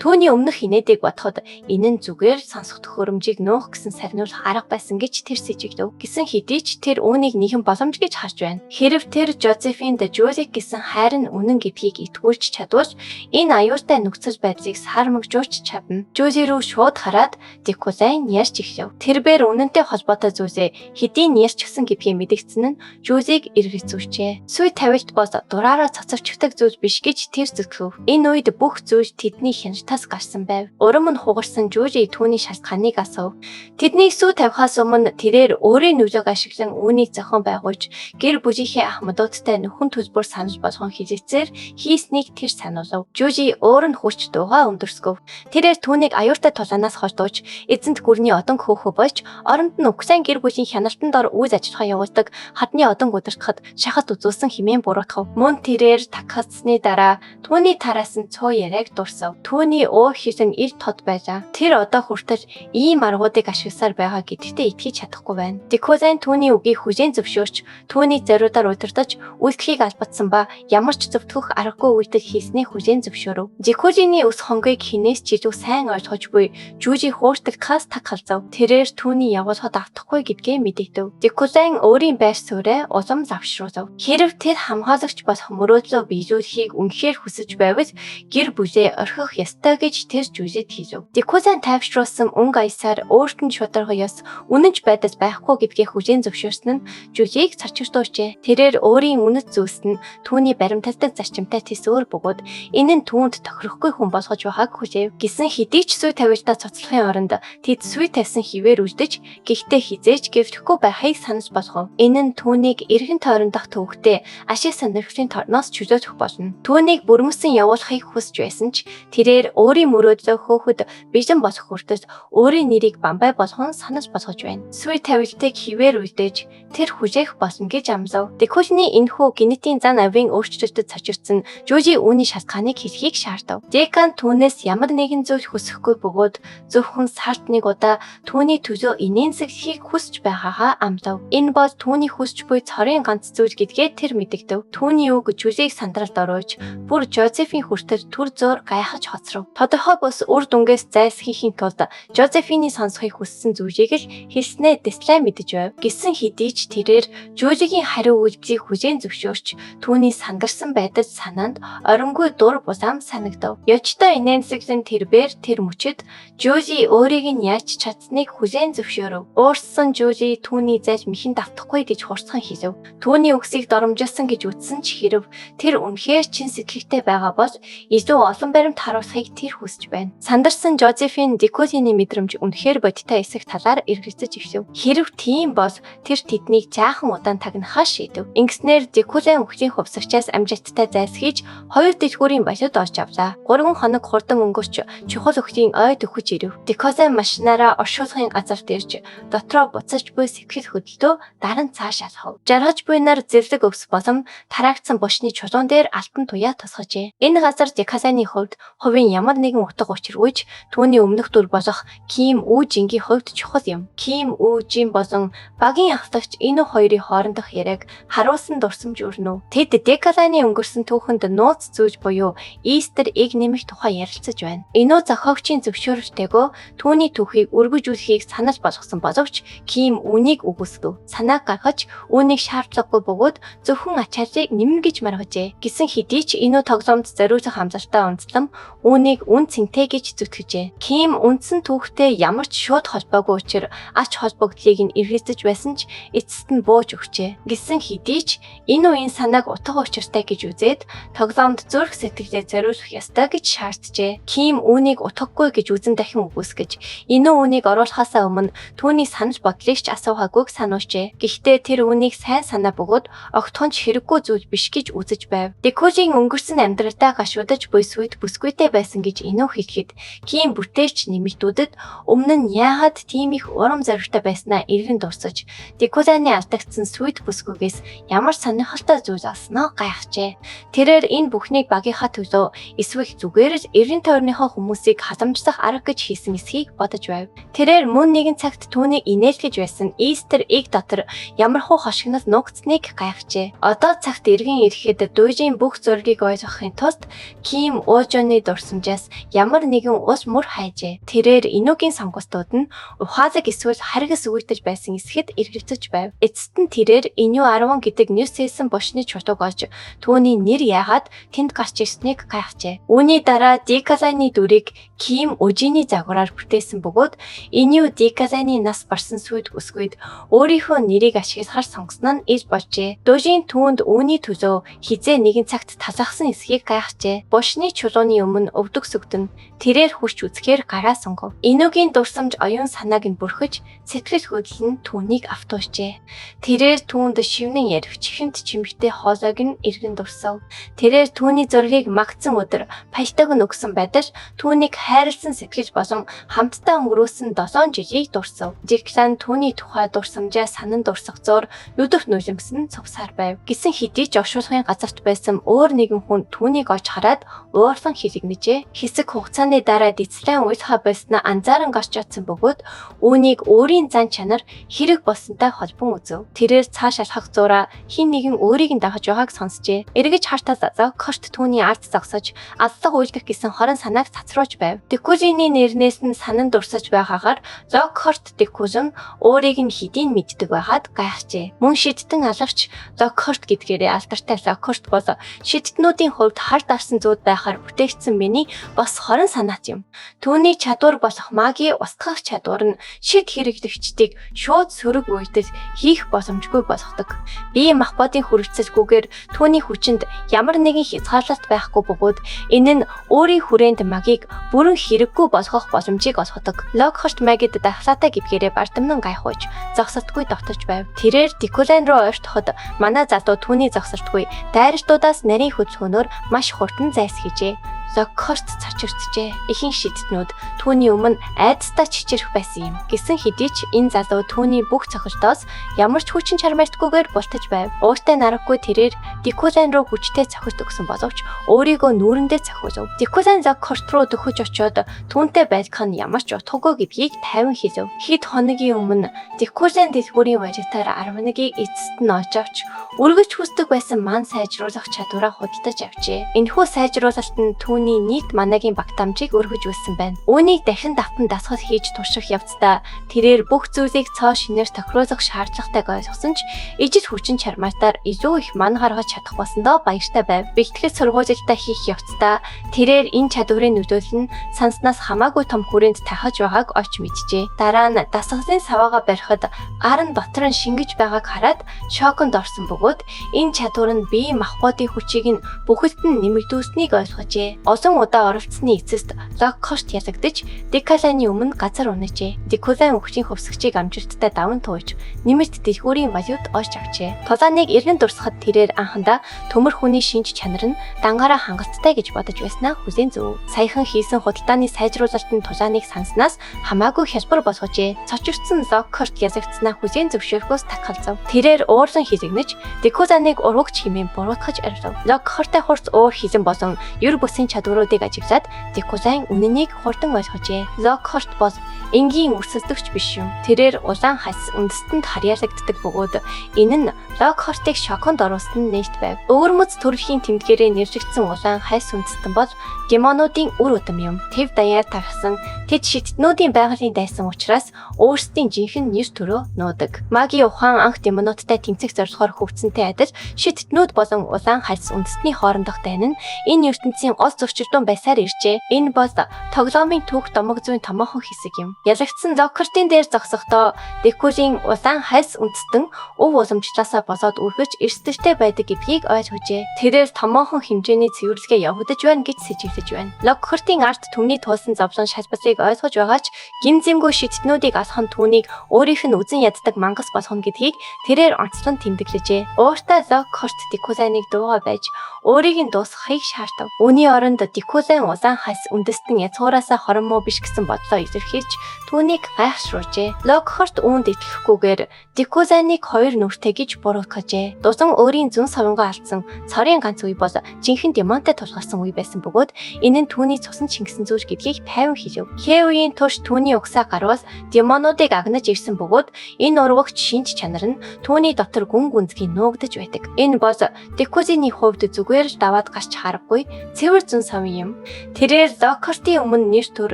Түүний өмнөх инээдийг бодоход энэ нь зүгээр сонсох төхөөрөмжийг нуух гэсэн сарниулах арга байсан гэж тэр сэжиглэв. Гэсэн хэдий ч тэр үүнийг нэгэн боломж гэж харж байна. Хэрв тэр Жозефинд Жюлиг гэсэн хайр нь үнэн гэдгийг итгүүлж чадвал энэ аюултай нөхцөл байдлыг сармагжуулж чадна. Жюли рүү шууд хараад Декулайн ярьж эхлэв. Тэрбээр үнэнтэй холбоотой зүйлээ хэдийн ярьчихсан гэдгийг мэдэгдсэн нь Жюлиг эргэцүүлжээ. Суй тавилт бол дураараа цоцорчдаг зүйл биш гэж тэр зүтгэв. Энэ үед бүх зүйл тэдний хяналтаас гарсан байв. Урам нь хугарсан Жюли түүний шалтгааныг асуув. Тэднийг сүү тавихаас өмнө тэрээр өөрийн нөлөөг ашиглан үүнийг зохион байгуулж гэр бүлийнхээ ахмадуудтай нөхөн төлбөр санал болгон хэлэлцээр хийснийг тэр сануулав. Жюли өөр нь хурч дуугаа өндөрсгөв. Тэрээр түүнийг аюултай тулаанаас холдуулж эзэнт гүрний одон хөөхөө болж оронд нь Угсайн гэр бүлийн хяналтанд дор үйл ажиллагаа явуулдаг хадны одон удирдахад шахалт үзүүлсэн хэмээн буруутгав. Мөн тэрээр такхацсны дараа түүний тараасан цуу яриаг дурсав. Түүний уур хилэн ил тод байлаа. Тэр одоо хүртэл ийм аргуудыг ашигласаар байгаа гэдэгтээ итгэж чадахгүй байна. Деколайн түүний үгийг хүлээн зөвшөөрч түүний зориудаар удирдах үйлдэлийг албадсан ба ямар ч зөвтгөх аргагүй үйлдэл хийснийг хүлээн зөвшөөрөв. Деколины өс хонгийг хинээс ч илүү сайн ойлгож буй Жүүжи хууртагдахаас таг халзав. Тэрээр түүний явуулахад автахгүй гэдгээ мэдэгдэв. Деколайн өөрийн байр сууриа улам завшруулав. Хэрв тэр хамгаалагч болох мөрөөдлөө биелүүлэхийг үнэхээр хүсэж байвал гэр бүлээ орхих ёстой гэж тэр Жүүжид хэлв. Деколайн тайвшруулсан өнгө аясаар өөрт нь шударга ёс үнэнч байдал байхгүй гэдгээ хүлээн зөвшөөрсөн нь Жүүлийг цочирдуужээ. Тэрээр өөрийн үнэт зүйлс нь түүний баримталдаг зарчимтай тэс өөр бөгөөд энэ нь түүнд тохирохгүй хүн болгож байгааг хүлээв. Гисэн хэдий ч суй тавилтаа цоцлохын оронд тэд суй тавьсан хിവэр үлдэж гэхдээ хизээч гэвлэхгүй байхыг санаж болгов. Энэ нь түүнийг эргэн тойрондох төвөгтэй ашиг сонирхлын торноос чөлөөлөх болно. Түүнийг бүрмөсөн явуулахыг хүсэж байсан ч тэрээр өөрийн мөрөөдлөө хөөхөд бэлэн болох хүртэл өөрийн нэрийг бамбай болгон санаж болгож байна. Суй тавилтыг хിവэр үлдээж тэр хүлээх болно гэж амлав. Деколны энэхүү генетийн зан авийн өөрчлөлтөд цочирдсан Жүүжи үүний шалтгааныг хэлхийг шаардав. Декан түүнээс ямар нэгэн зүйл хүсэхгүй бөгөөд зөвхөн сард нэг удаа түүний төлөө инээнсэглэхийг хүсэж байгаагаа амлав. Энэ бол түүний хүсч буй цорын ганц зүйл гэдгээ тэр мэдэгдэв. Түүний үг Жүүлийг сандралд оруулж бүр Жозефийн хүртэл түр зуур гайхаж хоцров. Тодорхой бус үр дүнгээс зайлсхийхийн тулд Жозефины сонсохыг хүссэн зүйлийг л хэлснээ Деслай мэдэж байв. Гисэн хэдий ч тэрээр Жүүлигийн хариу үйлдэлийг хүлээн зөвшөөрч түүний сандарсан байдал санаанд оронгүй дур булаам санагдав. Ёчтой инээнсэглэн тэрбээр тэр мөчид Жүүли өөрийг нь яаж чадсныг хүлээн зөвшөөрөв. Уурсан Жүүли түүний зайлд мэхэн давтахгүй гэж хурцхан хэлв. Түүний үгсийг доромжилсан гэж үзсэн ч хэрв тэр үнэхээр чин сэтгэлтэй байгаа бол илүү олон баримт харуулахыг тэр хүсэж байна. Сандарсан Жозефин Деколины мэдрэмж үнэхээр бодиттой эсэх талаар эргэлзэж эхлэв. Хэрв тийм бол тэр тэднийг жаахан удаан тагнахаа шийдэв. Ингэснээр Деколин үхлийн хувьсагчаас амжилттай зайлсхийж хоёр дэлгүүрийн болид олж авлаа. 3 хоног хурдан өнгөрч чухал үхлийн ойд өгөж ирэв. Деколин машинаараа оршуулгын газарт ирж дотроо буцаж буй сэтгэл хөдлөлтөө даран цааш алхав. Жаргаж буйнаар зэрлэг өвс болон тараагдсан бушны чулуун дээр алтан туяа тусгажээ. Энэ газар Деколины хувьд хувийн ямар нэгэн утга учиргүйч түүний өмнөх дүр болох Ким Үжингийн хувьд чухал юм. Ким Үжин болон багийн ахлагч энэ хоёрын хоорондох яриаг харуулсан дурсамж өрнөв. Тэд Деколины өнгөрсөн түүхэнд нууц зүйл буюу Easter egg нэмэх тухай ярилцаж байна. Энүү зохиогчийн зөвшөөрөлтэйгөө түүний түүхийг өргөжүүлэхийг санал болгосон боловч Ким үүнийг үгүйсгэв. Санааг гаргаж үүнийг шаардлагагүй бөгөөд зөвхөн ачааллыг нэмнэ гэж маргажээ. Гисэн хэдий ч энүү тоглоомд зориулах амлалтаа онцлон үүнийг үн цэнтэй гэж зүтгэжээ. Ким үндсэн түүхтэй ямар ч шууд холбоогүй учир ач холбогдлыг нь эргэлзэж байсан ч эцэст нь бууж өгчээ. Гисэн хэдий ч энэ үеийн санааг утга учиртай гэж үзээд тоглоомд зүрх сэтгэлээ зориулах ёстой гэж шаарджээ. Ким үүнийг утгагүй гэж үзэн дахин үгүйсгэж энэ үүнийг оруулахаасаа өмнө түүний санал бодлыг ч асуугаагүйг сануулжээ. Гэхдээ тэр үүнийг сайн санаа бөгөөд огтхон ч хэрэггүй зүйл биш гэж үзэж байв. Деколийн өнгөрсөн амьдралдаа гашуудаж буй сүйт бүсгүйтэй байсан гэж энүү хэлэхэд Ким бүтээлч нэмэлтүүдэд өмнө нь яагаад тийм их урам зоригтой байснаа эргэн дурсаж Деколаны алдагдсан сүйт бүсгүйгээс ямар сонирхолтой зүйл олсноо гайхажээ. Тэрээр энэ бүхнийг багийнхаа төлөө эсвэл зүгээр л эргэн тойрныхоо хүмүүсийг халамжлах арга гэж хийсэн эсхийг бодож байв. Тэрээр мөн нэгэн цагт түүнийг инээлгэж байсан Easter egg дотор ямархуу хошигнол нуугдсныг гайхажээ. Одоо цагт эргэн ирэхэд дуужийн бүх зургийг ойлгохын тулд Ким Уужоны дурсамжаас дурсамжаас ямар нэгэн ус мөр хайжээ. Тэрээр Инугийн сонголтууд нь ухаалаг эсвэл харгас өгөгдөж байсан эсэхэд эргэлзэж байв. Эцэст нь тэрээр Иню 10 гэдэг нэрсэлсэн бошны чулууг олж түүний нэр яагаад тэнд гарч ирснийг гайхжээ. Үүний дараа Дикаланы дүрийг Ким Өжиний загвараар бүтээсэн бөгөөд Иню Дикаланы нас барсан сүд өсгүйд өөрийнхөө нэрийг ашиглахар сонгосон нь ил болжээ. Дужин түүнд үүний төлөө хизээ нэгэн цагт талархсан эсхийг гайхжээ. Бушны чулууны өмнө өвдөг сүгдэн тэрээр хурч үзэхээр гараа сонгов. Инүгийн дурсамж оюун санааг нь бүрхэж сэтгэл хөдлөл нь түүнийг автуужээ. Тэрээр түүнд шивнэн ярих чихэнд чимэгтэй хоолойг нь эргэн дурсав. Тэрээр түүний зургийг магтсан өдөр пальтог нь өгсөн байдал түүнийг хайрлсан сэтгэл болон хамтдаа өнгөрөөсөн 7 жилийг дурсав. Жиглан түүний тухай дурсамжаа санан дурсах зур нүдэх нулимс нь цугсаар байв. Гисэн хэдий ч оршуулгын газарт байсан өөр нэгэн хүн түүнийг олж хараад уурлан хилэгнэжээ. Хэсэг хугацааны дараа дицлэн уйлхаа болсноо анзааран гарч очсон бөгөөд үүнийг өөрийн зан чанар хэрэг болсонтой холбон үзэв. Тэрээр цааш алхах зураа хин нэгэн өөрийг нь дагаж байгааг сонсжээ. Эргэж хартаа Локхарт түүний ард зогсож аллах үйлдэх гэсэн хорон санааг цацруулж байв. Декулины нэрнээс нь санан дурсаж байгаагаар Локхарт Декулин өөрийг нь хэдийн мэддэг байхад гайхжээ. Мөн шидтэн алавч Локхарт гэдгээрээ алдартай Локхарт бол шидтнүүдийн хувьд хар дарсан зүүд байхаар бүтээгдсэн миний бас хорон санаат юм. Түүний чадвар болох маги устгах чадвар нь шид хэрэглэгчдийг шууд сөрөг үйлдэл хийх боломжгүй болгодог. Бие махбодын хүрэлцэлгүйгээр түүний хүчинд ямар нэгэн хязгаарлалт байхгүй бөгөөд энэ нь өөрийн хүрээнд магийг бүрэн хэрэггүй болгох боломжийг олгодог. Локхарт магид дахлаатай гэдгээрээ бардамнан гайхууж зогсолтгүй дотож байв. Тэрээр Дикулен руу ойртоход манай залуу түүний зогсолтгүй дайралтуудаас нарийн хөдөлгөөнөөр маш хурдан зайлсхийжээ. Локхарт цочирджээ. Ихэнх шидтнүүд түүний өмнө айдастай чичирэх байсан юм. Гисэн хэдий ч энэ залуу түүний бүх цохилтоос ямар ч хүчин чармайлтгүйгээр бултаж байв. Ууртай нараггүй тэрээр Дикулен руу хүчтэй цохилт өгсөн боловч өөрийгөө нүүрэндээ цохиулв. Дикулен Локхарт руу дөхөж очиод түүнтэй байлгах нь ямар ч утгагүй гэдгийг тайван хэлв. Хэд хоногийн өмнө Дикулен дэлгүүрийн валютаар 11-ийг эцэст нь олж авч үргэлж хүсдэг байсан ман сайжруулах чадвараа худалдаж авчээ. Энэхүү сайжруулалт нь түүний нийт манагийн багтаамжийг өргөж үүссэн байна. Үүнийг дахин давтан дасгал хийж турших явцдаа тэрээр бүх зүйлийг цоо шинээр тохируулах шаардлагатайг ойлгосон ч ижил хүчин чармаатаар илүү их ман гаргаж чадах болсондоо баяртай байв. Бэлтгэл сургуулилтаа хийх явцдаа тэрээр энэ чадварын нөлөөлөл нь санснаас хамаагүй том хүрээнд тахаж байгааг олж мэджээ. Дараа нь дасгалын саваагаа барихад гар нь дотор нь шингэж байгааг хараад шоконд орсон бөгөөд энэ чадвар нь бие махбодын хүчийг нь бүхэлд нь нэмэгдүүлсэнийг ойлгожээ. Олон удаа оролцсны эцэст Локхарт ялагдаж Декаланы өмнө газар унажээ. Декулан өвчийн хөвсгчийг амжилттай даван тууж нэмэлт дэлгүүрийн валют олж авчээ. Тулааныг эргэн дурсахад тэрээр анхандаа төмөр хүний шинж чанар нь дангаараа хангалттай гэж бодож байснаа хүлээн зөв. Саяхан хийсэн худалдааны сайжруулалт нь тулааныг санснаас хамаагүй хялбар болгожээ. Цочирдсан Локхарт ялагдсанаа хүлээн зөвшөөрөхөөс татгалзав. Тэрээр уурлан хилэгнэж Декуланыг урвагч хэмээн буруутгаж орилов. Локхартай хурц уур хилэн болон ер бусын чадваруудыг ажиглаад Декулан үнэнийг хурдан ойлгожээ. Локхарт бол энгийн өрсөлдөгч биш юм. Тэрээр улаан хальс үндэстэнд харьяалагддаг бөгөөд энэ нь Локхартыг шоконд оруулсан нь нээлт байв. Өвөрмөц төрөлхийн тэмдгээрээ нэрлэгдсэн улаан хальс үндэстэн бол демонуудын үр удам юм. Тэв даяар тархсан тэд шидтнүүдийн байгалийн дайсан учраас өөрсдийн жинхэнэ нэр төрөө нуудаг. Маги ухаан анх демонуудтай тэмцэх зорилгоор хөгжсөнтэй адил шидтнүүд болон улаан хальс үндэстний хоорондох дайн нь энэ ертөнцийн гол зөрчилдөөн байсаар иржээ. Энэ бол тоглоомын түүх домог зүйн томоохон хэсэг юм. Ялагдсан Локхартын дээр зогсохдоо Декулийн улаан хальс үндэстэн өв уламжлалаасаа болоод үргэлж эрсдэлтэй байдаг гэдгийг ойлгожээ. Тэрээр томоохон хэмжээний цэвэрлэгээ явагдаж байна гэж сэжиглэж байна. Локхартын ард түмний туулсан зовлон шалбалыг ойлгож байгаа ч гин зэмгүй шидтнүүдийг алах нь түүнийг өөрийнх нь үзен яддаг мангас болгоно гэдгийг тэрээр онцлон тэмдэглэжээ. Ууртай Локхарт Декуланыг дуугаа байж өөрийг нь дуусгахыг шаардав. Үүний оронд Декулан улаан хальс үндэстэн язгуураасаа хорон муу биш гэсэн бодлоо илэрхийлж түүнийг гайхшруулжээ. Локхарт үүнд итгэхгүйгээр Декуланыг хоёр нүртэй гэж буруутгажээ. Дулан өөрийн зүүн савнгаа алдсан цорын ганц үе бол жинхэнэ демонтой тулгарсан үе байсан бөгөөд энэ нь түүний цусан шингэсэн зүйл гэдгийг тайван хэлв. Хээ үеийн турш түүний угсаа гарвал демонуудыг агнаж ирсэн бөгөөд энэ урвагч шинж чанар нь түүний дотор гүн гүнзгий нуугдаж байдаг. Энэ бол Декузиний хувьд зүгээр л даваад гарч харахгүй цэвэр зүүн совин юм. Тэрээр Локхартын өмнө нэр төр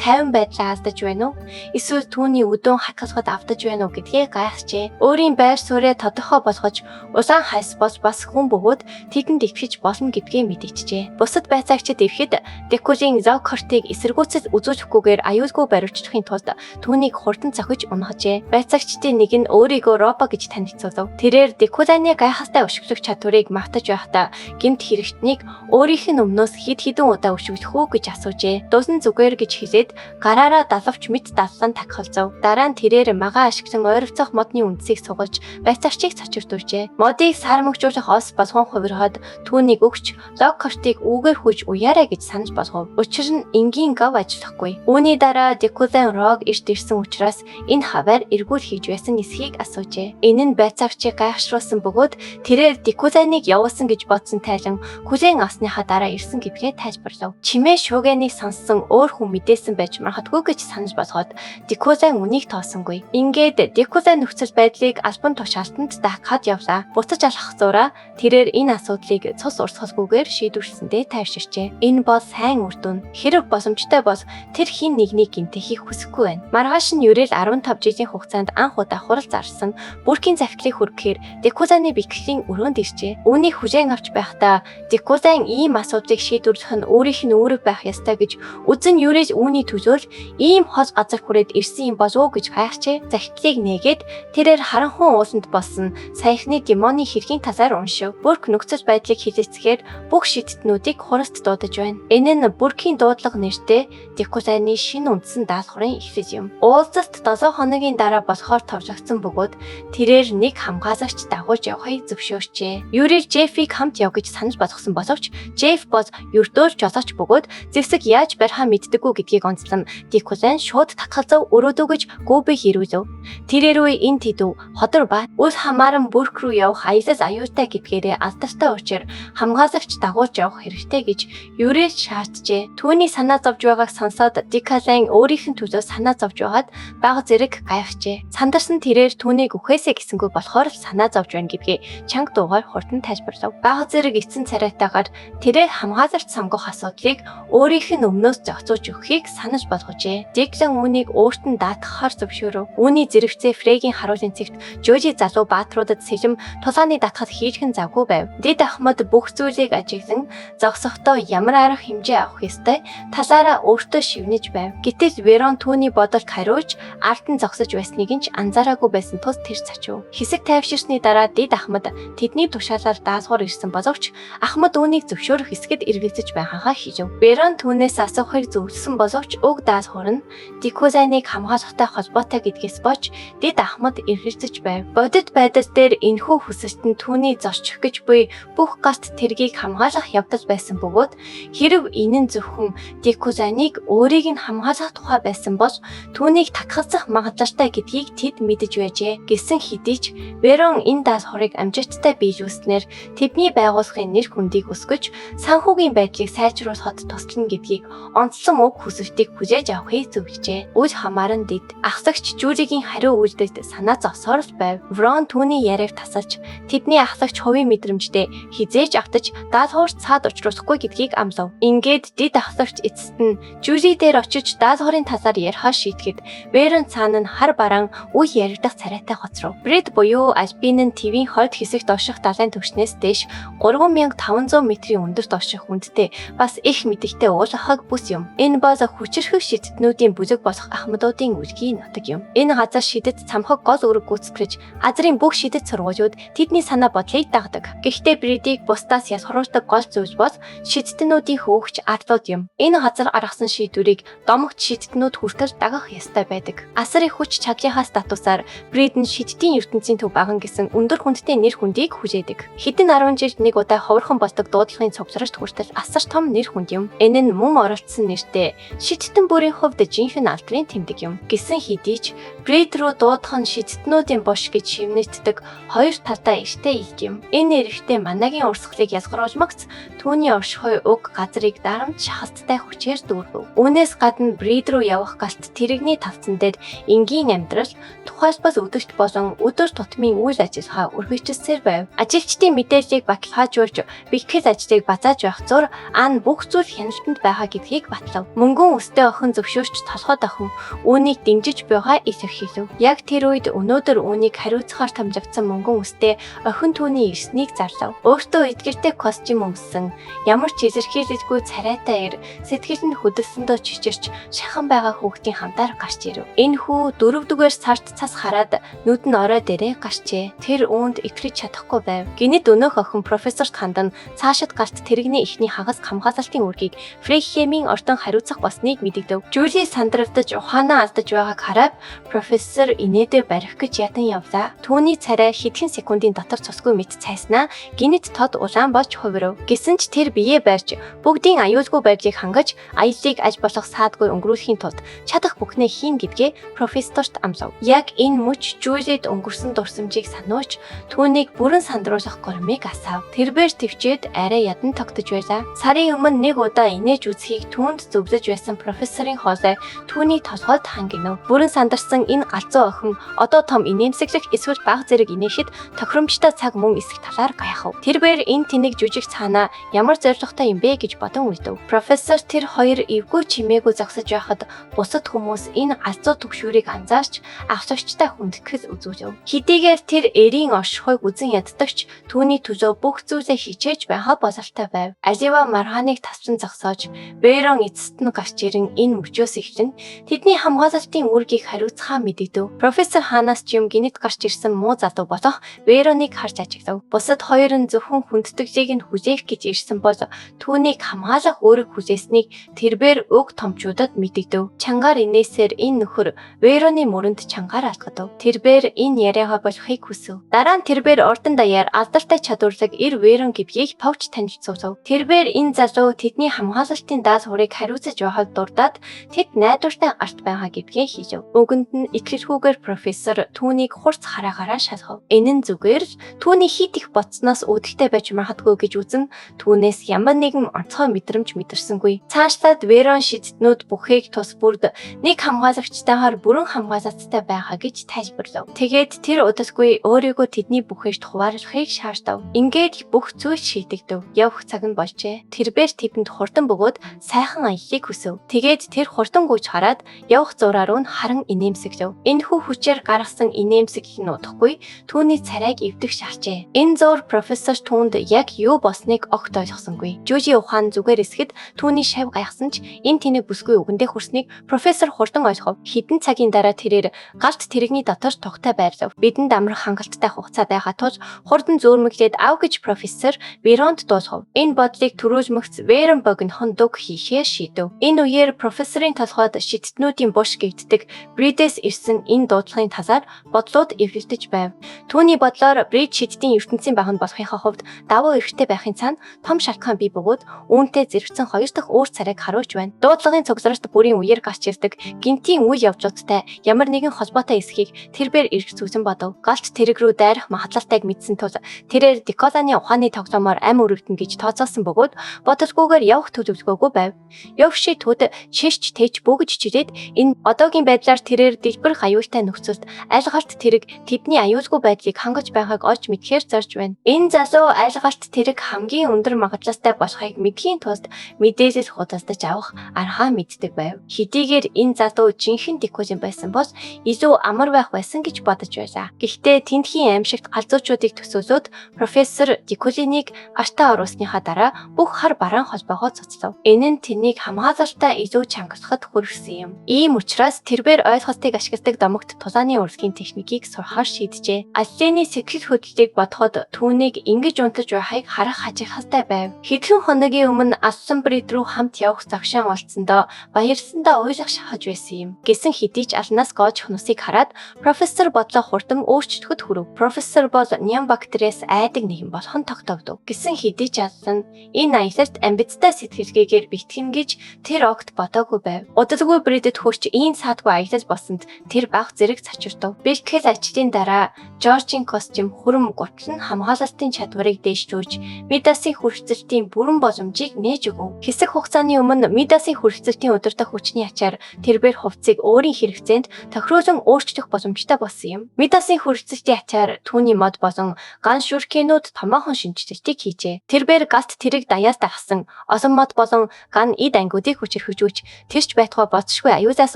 кайван байдлаа алдаж байна уу? Эсвэл түүний өдөөн хахалгад автаж байна уу гэдгээ гайхжээ. Өөрийн байр сууриа тодорхой болгож улаан хальс бол бас хүн бөгөөд тэдэнд итгэж болно гэдгээ мэдэгджээ. Бусад байцаагчид ирэхэд Декулийн Локхартыг эсэргүүцэл үзүүлэхгүйгээр аюулгүй баривчлахын тулд түүнийг хурдан цохиж унахжээ. Байцаагчдын нэг нь өөрийгөө Робо гэж танилцуулав. Тэрээр Декуланы гайхалтай өшөглөх чадварыг мартаж байхдаа гэмт хэрэгтнийг өөрийнх нь өмнөөс хэд хэдэн удаа өшөглөх үү гэж асуужээ. Дулан зүгээр гэж хэлээд гараараа далавч мэт даллан тагхалзав. Дараа нь тэрээр магаа ашиглан ойролцоох модны үндсийг сугалж байцаагчийг цочирдуулжээ. Модыг сармагжуулах ос болгон хувирхад түүнийг өгч Локхартыг үүгээр хүйж уяарай гэж санаж болгов. Учир нь энгийн гав ажиллахгүй. Үүний дараа Декулан Рог эрт ирсэн учраас энэ хаваар эргүүл хийж байсан эсхийг асуужээ. Энэ нь байцаагчийг гайхшруулсан бөгөөд тэрээр Декуланыг явуулсан гэж бодсон тайлан хүлээн авсныхаа дараа ирсэн гэдгээ тайлбарлав. Чимээ шуугианыг сонссон өөр хүн мэдээсэн байж магадгүй гэж санаж болгоод Декулан үнийг тоосонгүй. Ингээд Декулан нөхцөл байдлыг албан тушаалтанд даахад явлаа. Буцаж алхах зураа тэрээр энэ асуудлыг цус урсгалгүйгээр шийдвэрлэсэндээ тайвширчээ. Энэ бол сайн үр дүн. Хэрэг боломжтой бол тэр хин нэгнийг гэмтэхийг хүсэхгүй байна. Маргааш нь Юрэл 15 жилийн хугацаанд анх удаа хурал зарсан бүрхийн захидлыг хүргэхээр Декуланы бэлтгэлийн өрөөнд иржээ. Үүнийг хүлээн авч байхдаа Декулан ийм асуудлыг шийдвэрлэх нь өөрийнх нь үүрэг байх ёстой гэж үзэн Юрэл үүний төлөө л ийм хол газар хүрээд ирсэн юм болов уу гэж гайхжээ. Захидлыг нээгээд тэрээр харанхуй ууланд болсон саяхны демоны хэргийн талаар уншив. Бүрк нөхцөл байдлыг хэлэлцэхээр бүх шидтнүүдийг хуралд дуудаж байна. Энэ нь бүрхийн дуудлага нэртэй Декуланы шинэ үндсэн даалгаврын эхлэл юм. Уулзалт 7 хоногийн дараа болохоор товлогдсон бөгөөд тэрээр нэг хамгаалагч дагуулж явахыг зөвшөөрчээ. Юрэл Джеффийг хамт яв гэж санаж болгосон боловч Джефф бол ердөө л жолооч бөгөөд зэвсэг яаж барихаа мэддэггүй гэдгийг онцлон Декулан шууд татгалзав өрөөдөө гэж Гүбиг ирүүлв. Тэрээр үе энэ тэдв ходор ба үл хамааран бүрх рүү явах аялал аюултай гэдгээрээ алдартай учир хамгаалагч дагуулж явах хэрэгтэй гэж Юрэл шаарджээ. Түүний санаа зовж байгааг сонсоод Декулан өөрийнх нь төлөө санаа зовж байгаад бага зэрэг гайхжээ. Сандарсан тэрээр түүнийг үхээсэй гэсэнгүй болохоор л санаа зовж байна гэдгээ чанга дуугаар хурдан тайлбарлав. Бага зэрэг эцэн царайтаагаар тэрээр хамгаалагч сонгох асуудлыг өөрийнх нь өмнөөс зохицуулж өгөхийг санаж болгожээ. Деклан үүнийг өөрт нь даатгахаар зөвшөөрөв. Үүний зэрэгцээ Фрегийн харуулын цэгт Жожи залуу баатруудад сэлэм тулааны даатгал хийх нь завгүй байв. Дэд Ахмад бүх зүйлийг ажиглан зогсохдоо ямар арга хэмжээ авах ёстой талаараа өөртөө шивнэж байв. Гэтэл Верон түүний бодолд хариулж ард нь зогсож байсныг нь ч анзаараагүй байсан тул тэр цочив. Хэсэг тайвширсны дараа Дэд Ахмад тэдний тушаалаар даалгавар ирсэн боловч Ахмад үүнийг зөвшөөрөх хэсгэд эргэлзэж байгаагаа хэлв. Верон түүнээс асуухыг зөвлөсөн боловч уг даалгавар нь Декуланыг хамгаалахтай холбоотой гэдгээс болж Дэд Ахмад эргэлзэж байв. Бодит байдал дээр энэхүү хүсэлт нь түүний зорчих гэж буй бүх галт тэргийг хамгаалах явдал байсан бөгөөд хэрв энэ нь зөвхөн Декуланыг өөрийг нь хамгаалах тухай байсан бол түүнийг татгалзах магадлалтай гэдгийг тэд мэдэж байжээ. Гэсэн хэдий ч Верон энэ даалгаврыг амжилттай биелүүлснээр тэдний байгууллагын нэр хүндийг өсгөж санхүүгийн байдлыг сайжруулахад туслана гэдгийг онцлон уг хүсэлтийг хүлээж авахыг зөвлөжээ. Үл хамааран дэд ахлагч Жюлигийн хариу үйлдэлд санаа зовсоор л байв. Врон түүний яриаг тасалж тэдний ахлагч хувийн мэдрэмжтэй хизээж автаж даалгавар цаад учруулахгүй гэдгийг амлав. Ингээд дэд ахлагч эцэст нь Жюли дээр очиж даалгаврын талаар ярихаа шийдэхэд Верон цаана нь хар бараан үе яригдах царайтай хоцров. Бред буюу Альпин нь твийн хойд хэсэгт орших далайн түвшнээс дээш 3500 метрийн өндөрт орших хүндтэй бас их мэдэгтэй уулахаг бүс юм. Энэ бол хүчирхэг шидтнүүдийн бүлэг болох ахмадуудын үлгийн нутаг юм. Энэ газар шидэт цамхаг гол үүрэг гүйцэтгэж газрын бүх шидэт сургуулиуд тэдний санаа бодлыг дагдаг. Гэхдээ Бредийг бусдаас ялгаруулдаг гол зүйл бол шидтнүүдийн хөөгч арлууд юм. Энэ газар гаргасан шийдвэрийг домогт шидтнүүд хүртэл дагах ёстой байдаг. Асар их хүч чадлынхаа статусаар Бред нь шидтийн ертөнцийн төв баган гэсэн өндөр хүндтэй нэр хүндийг хүлээдэг. Хэдэн 10 жилд нэг удаа ховорхон болдог дуудлагын цугларт хүртэл асар том нэр хүнд юм. Энэ нь мөн оролцсон нэртэй шидтэн бүрийн хувьд жинхэнэ алдрын тэмдэг юм. Гэсэн хэдий ч Бред рүү дуудах нь шидтнүүдийн бош гэж шивнэтдэг хоёр талдаа эртэй илт юм. Энэ эрэгтэй манагийн урсгалыг ялгаруулмагц түүний оршихуй уг газрыг дарамт шахалттай хүчээр дүүргэв. Үүнээс гадна Бред рүү явах галт тэрэгний тавцан дээр энгийн амьдрал тухайлбал өдөрт болон өдөр тутмын үйл ажиллагаа үргэлжилсээр байв. Ажилчдын мэдээллийг баталгаажуулж бэлтгэл ажлыг базааж байх зур Ан бүх зүйл хяналтанд байгаа гэдгийг батлав. Мөнгөн үстэй охин зөвшөөрч толгой дохин үүнийг дэмжиж буйгаа илэрхийлэв. Яг тэр үед өнөөдөр үүнийг хариуцахаар томилогдсон мөнгөн үстэй охин түүний ирснийг зарлав. Өөртөө итгэлтэй костюм өмссөн, ямар ч илэрхийлэлгүй царайтай эр сэтгэл нь хөдөлсөндөө чичирч шахан байгаа хүүхдийн хамтаар гарч ирэв. Энэ хүү 4-р сард цас хараад нүд нь орой дээрээ гарчээ. Тэр үүнд итгэж чадахгүй байв. Гэнэт өнөөх охин профессорт хандан цаашид гарт тэрэгний эхний хагас хамгаалалтын үүргийг Фрейхемийн ортон хариуцах болсныг мэдэгдэв. Жули сандравдаж ухаанаа алдаж байгааг хараад профессор инээдээ барих гэж ядан явлаа. Түүний царай хэдхэн секундын дотор цусгүй мэт цайснаа гэнэт тод улаан болж хувирав. Гэсэн ч тэр биеэ барьж бүгдийн аюулгүй байдлыг хангаж аяллыг аль болох саадгүй өнгөрүүлэхийн тулд чадах бүхнээ хийн гэдгээ профессорт амлав. Яг энэ мөч Жулид өнгөрсөн дурсамжийг сануулж түүнийг бүрэн сандруулах горимыг асаав. Тэрбээр төвчээд арай ядан тогтож байлаа. Сарын өмнө нэг удаа инээж үзхийг түүнд зөвлөж байсан профессорын хоолой түүний толгойд хангинав. Бүрэн сандарсан энэ галзуу охин одоо том инээмсэглэх эсвэл бага зэрэг инээхэд тохиромжтой цаг мөн эсэх талаар гайхав. Тэрбээр энэ тэнэг жүжиг цаанаа ямар зорилготой юм бэ гэж бодон үлдэв. Профессор тэр хоёр эвгүй чимээгүй зогсож байхад бусад хүмүүс энэ галзуу түгшүүрийг анзаарч авсагчтай хүндэтгэл үзүүлв. Хэдийгээр тэр эрийн оршихуйг үзэн яддагч түүний төлөө бүх зүйлээ хичээж байхаа бололтой байв. Аливаа маргааныг таслан зогсоож Бэрон эцэст нь гарч ирэн энэ мөчөөс эхлэн тэдний хамгаалалтын үүргийг хариуцахаа мэдэгдэв. Профессор хаанаас ч юм гэнэт гарч ирсэн муу залуу болох Вероныг харж ажиглав. Бусад хоёр нь зөвхөн хүндэтгэлийг нь хүлээх гэж ирсэн бол түүнийг хамгаалах үүрэг хүлээснийг тэрбээр уг томчуудад мэдэгдэв. Чангаар инээсээр энэ нөхөр Вероны мөрөнд чангаар алгадав. Тэрбээр энэ яриагаа болохыг хүсэв. Дараа нь тэрбээр ордон даяар алдартай чадварлаг эр Верон гэдгийг товч танилцуулав. Тэрбээр энэ залуу тэдний хамгаалалтын даалгаврыг хариуцаж байхад дурдаад тэд найдвартай гарт байгаа гэдгээ хэлэв. Үгэнд нь итгэлгүйгээр профессор түүнийг хурц хараагаараа шалгав. Энэ нь зүгээр л түүний хит их бодсноос үүдэлтэй байж магадгүй гэж үзэн түүнээс ямар нэгэн онцгой мэдрэмж мэдэрсэнгүй. Цаашлаад Верон шидтнүүд бүхийг тус бүрд нэг хамгаалагчтайгаар бүрэн хамгаалалттай байгаа гэж тайлбарлав. Тэгээд тэр удасгүй өөрийгөө тэдний бүхээшд хуваарлахыг шаардав. Ингээд бүх зүйл шийдэгдэв. Явах цаг нь болжээ. Тэрбээр тэдэнд хурдан бөгөөд сайхан аяллыг хүсэв. Тэгээд тэр хурдан гүйж хараад явах зураа руу нь харан инээмсэглэв. Энэхүү хүчээр гаргасан инээмсэглэл нь удахгүй түүний царайг эвдэх шаарчээ. Энэ зуур профессор түүнд яг юу болсныг огт ойлгосонгүй. Жужи ухаан зүгээр эсэхэд түүний шав гайхсан ч энэ тэнэг бүсгүй үгэндээ хүрснийг профессор хурдан ойлгов. Хэдэн цагийн дараа тэрээр галт тэрэгний дотор тухтай байрлав. Бидэнд амрах хангалттай хугацаа байгаа тул хурдан зөөрмөглээд ав гэж профессор Веронд дуулгав. Энэ бодлыг төрүүлмэгц Верон богинохон дуг хийхээр шийдэв. Энэ үеэр профессорын толгойд шидтнүүдийн буш гэгддэг Бридэс ирсэн энэ дуудлагын талаар бодлууд эвлэлдэж байв. Түүний бодлоор Брид шидтийн ертөнцийн баганд болохынхоо хувьд давуу эрхтэй байхын цаана том шалтгаан бий бөгөөд үүнтэй зэрэгцэн хоёр дахь өөр царайг харуулж байна. Дуудлагын цугларт бүрийн үеэр гарч ирдэг гинтийн үйл явдлуудтай ямар нэгэн холбоотой эсхийг тэрбээр эргэцүүлсэн бодов. Галт тэрэг рүү дайрах магадлалтайг мэдсэн тул тэрээр Деколаны ухааны тоглоомоор ам өрөвдөн гэж тооцоолсон бөгөөд бодолгүйгээр явах төлөвлөгөөгүй байв. Явши төд шишч тэж бөгж чирээд энэ одоогийн байдлаар тэрээр дэлбэрэх аюултай нөхцөлд аль галт тэрэг тэдний аюулгүй байдлыг хангаж байгааг олж мэдхээр зорж байна. Энэ залуу аль галт тэрэг хамгийн өндөр магадлалтай болохыг мэдхийн тулд мэдээлэл худалдаж авах аргаа мэддэг байв. Хэдийгээр энэ залуу жинхэнэ Деколин байсан бол илүү амар байх байсан гэж бодож байлаа. Гэхдээ тэндхийн аимшигт галзуучуудыг төсөөлөөд профессор Деколинийг гартаа оруулсныхаа дараа бүх хар бараан холбоогоо цуцлав. Энэ нь тэнийг хамгаалалтаа илүү чангалахад хүргэсэн юм. Ийм учраас тэрбээр ойлголтыг ашигладаг домогт тулааны урлагийн техникийг сурахаар шийджээ. Аллений сэтгэл хөдлөлийг бодоход түүнийг ингэж унтаж байхыг харах хажихалтай байв. Хэдхэн хоногийн өмнө Алсан Брид рүү хамт явах завшаан олцсондоо баярлсандаа уйлах шахаж байсан юм. Гэсэн хэдий ч алнаас гоож хнусыг хараад профессор бодлоо хурдан өөрчлөхөд хүрв. Профессор бол ням бактериас айдаг нэгэн болох нь тогтоогдов. Гэсэн хэдий ч Алсан энэ аялалд амбицтай сэтгэлгээгээр бэлтгэн гэж тэр огт бодоогүй байв. Удалгүй Бридэд хүрч ийм саадгүй аялал болсонд тэр баг зэрэг цочирдов. Бэлтгэл ажлын дараа Жоржийн костюм хүрм гутал нь хамгаалалтын чадварыг дээшлүүлж Мидасын хүрэлцэлтийн бүрэн боломжийг нээж өгөв. Хэсэг хугацааны өмнө Мидасын хүрэлцэлтийн удирдах хүчний ачаар тэрбээр хувцсыг өөрийн хэрэгцээнд тохируулан өөрчлөх боломжтой болсон юм. Мидасын хүрэлцэлтийн ачаар түүний мод болон ган шүркенүүд томоохон шинэчлэлтийг хийжээ. Тэрбээр галт тэрэг даяар даргасан олон мод болон ган эд ангиудыг хүчирхэгжүүлж тэрч байтугай бодшгүй аюулаас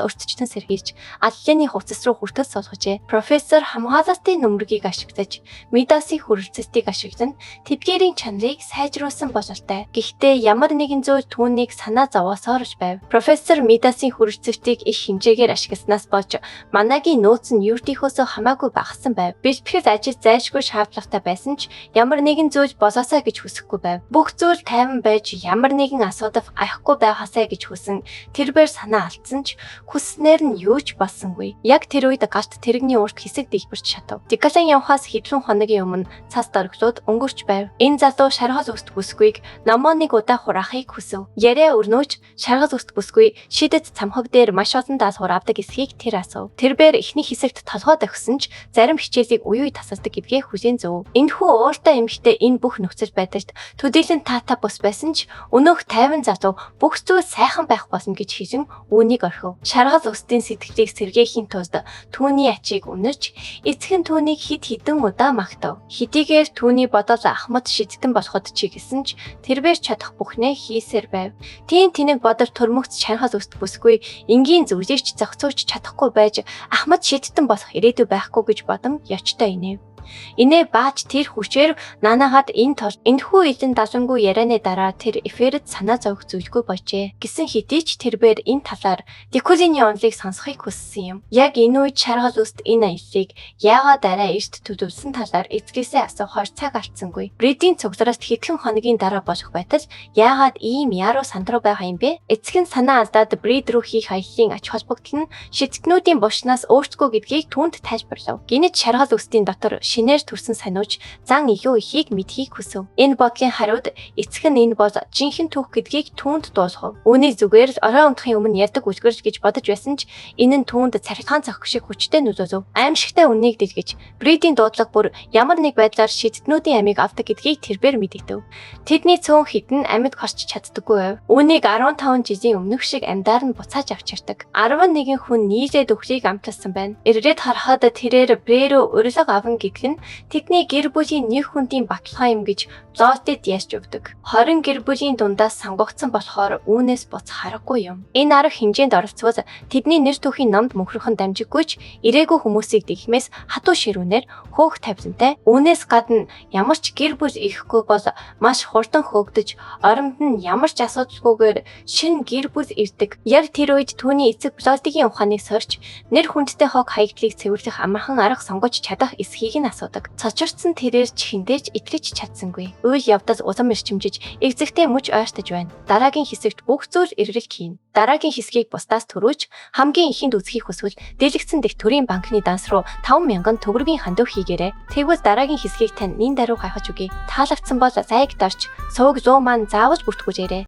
өртчтөн сэргийлж алланы хувцас руу хүртэл суулгажээ. Профессор хамгаалалтын нүмергийг ашиглаж Мидасын хүрэлцэлтийг ашиглан тэдгээрийн чанарыг сайжруулсан бололтой. Гэхдээ ямар нэгэн зүйл түүнийг санаа зовоосоор л байв. Профессор Мидасын хүрэлцэлтийг их хэмжээгээр ашигласнаас болж манагийн нөөц нь ердийнхөөсөө хамаагүй багассан байв. Бэлтгэл ажил зайлшгүй шаардлагатай байсан ч ямар нэгэн зүйл болоосаа гэж хүсэхгүй байв. Бүх зүйл тайван байж ямар нэгэн асуудал гарахгүй байгаасай гэж хүсэн тэрбээр санаа алдсан ч хүсснээр нь юу ч болсонгүй. Яг тэр үед галт тэрэгний урт хэсэг дэлбэрч шатав. Декалан явхаас хэдхэн хоногийн өмнө цас дорглоод өнгөрч байв. Энэ залуу шаргал өст бүсгүйг номооныг удаа хураахыг хүсэв. Яриа өрнөөч шаргал өст бүсгүй шидэт цамхаг дээр маш олон даалгавар авдаг эсхийг тэр асуув. Тэрбээр эхний хэсэгт толгой дохисон ч зарим хичээлийг уюуй тасалдаг гэдгээ хүлээн зөв. Энэхүү ууртай эмэгтэй энэ бүх нөхцөл байдалд төдийлөн таатай бус байсан ч өнөөх 50 залуу бүх зүйл сайхан байх болно гэж хэлэн үүнийг орхив. Шаргал өстийн сэтгэлийг сэргээхийн тулд түүний ачийг үнэрч эцэг нь түүнийг хэд хэдэн удаа магтав. Хэдийгээр түүний бодол ахмад шидтэн болоход чиглэсэн ч тэрбээр чадах бүхнээ хийсээр байв. Тийм тэнэг бодол төрмөгц шаргал өст бүсгүй энгийн зүйлийг ч зохицуулж чадахгүй байж ахмад шидтэн болох ирээдүй байхгүй гэж бодон ёчтой инээв. Инээ баач тэр хүчээр нанаагаад энэ тол энэхүү илэн далангүй ярианы дараа тэр эфирэд санаа зовох зүйлгүй божээ. Гэсэн хэдий ч тэрбээр энэ талаар Декулины онолыг сонсохыг хүссэн юм. Яг энэ үед шаргал үст энэ аяллыг яагаад арай эрт төлөвлөсөн талаар эцгээсээ асуухаар цаг алдсангүй. Брэдийн цуглараас хэдхэн хоногийн дараа болох байтал яагаад ийм яруу сандруу байгаа юм бэ? Эцэг нь санаа алдаад Брэд рүү хийх аяллын ач холбогдол нь шидтнүүдийн булшнаас өөртгөө гэдгийг түүнд тайлбарлав. Гинэт шаргал үстийн дотор шинээр төрсэн санууч зан илүү ихийг мэдхийг хүсэв. Энэ бодлын хариуд эцэг нь энэ бол жинхэнэ түүх гэдгийг түүнд дуулгав. Үүнийг зүгээр л орой унтахын өмнө ярьдаг үлгэр гэж бодож байсан ч энэ нь түүнд царилгаан цохих шиг хүчтэй нөлөөлөв. Аимшигтай үннийг дэлгэж Брэдийн дуудлага бүр ямар нэг байдлаар шидтнүүдийн амийг авдаг гэдгийг тэрбээр мэдэгдэв. Тэдний цөөн хэдэн амьд хорч чаддаггүй байв. Үүнийг 15 жилийн өмнөх шиг амьдаар нь буцааж авчирдаг. 11 хүн нийлээд өхрийг амтласан байна. Эргээд харахад тэрээр Брэ рүү урилга аван гэдг нь тэдний гэр бүлийн нэг хүндийн баталгаа юм гэж Лотед ярьж өгдөг. 20 гэр бүлийн дундаас сонгогдсон болохоор үүнээс буцах аргагүй юм. Энэ арга хэмжээнд оролцвол тэдний нэр түүхийн номд мөнхөрөх нь дамжиггүй ч ирээгүй хүмүүсийг дэгмээс хатуу ширүүнээр хөөх тавилантай. Үүнээс гадна ямар ч гэр бүл ирэхгүй бол маш хурдан хөөгдөж оромд нь ямар ч асуудалгүйгээр шинэ гэр бүл ирдэг. Яг тэр үед түүний эцэг Лотигийн ухааныг сорьж нэр хүндтэй хог хаягдлыг цэвэрлэх амархан арга сонгож чадах эсхийг нь асуудаг. Цочирдсан тэрээр чихэндээ ч итгэж чадсангүй. Үйл явдал улам эрчимжиж, эгзэгтэй мөч ойртож байна. Дараагийн хэсэгт бүх зүйл эргэлт хийнэ. Дараагийн хэсгийг бусдаас төрүүлж хамгийн ихэнд үзхийг хүсвэл дэлгэцэн дэх төрийн банкны данс руу 5000 төгрөгийн хандив хийгээрэй. Тэгвэл дараагийн хэсгийг тань нин даруй гаргаж өгье. Таалагдсан бол лайк дарж, суваг 100 маань заавал бүртгүүлээрэй.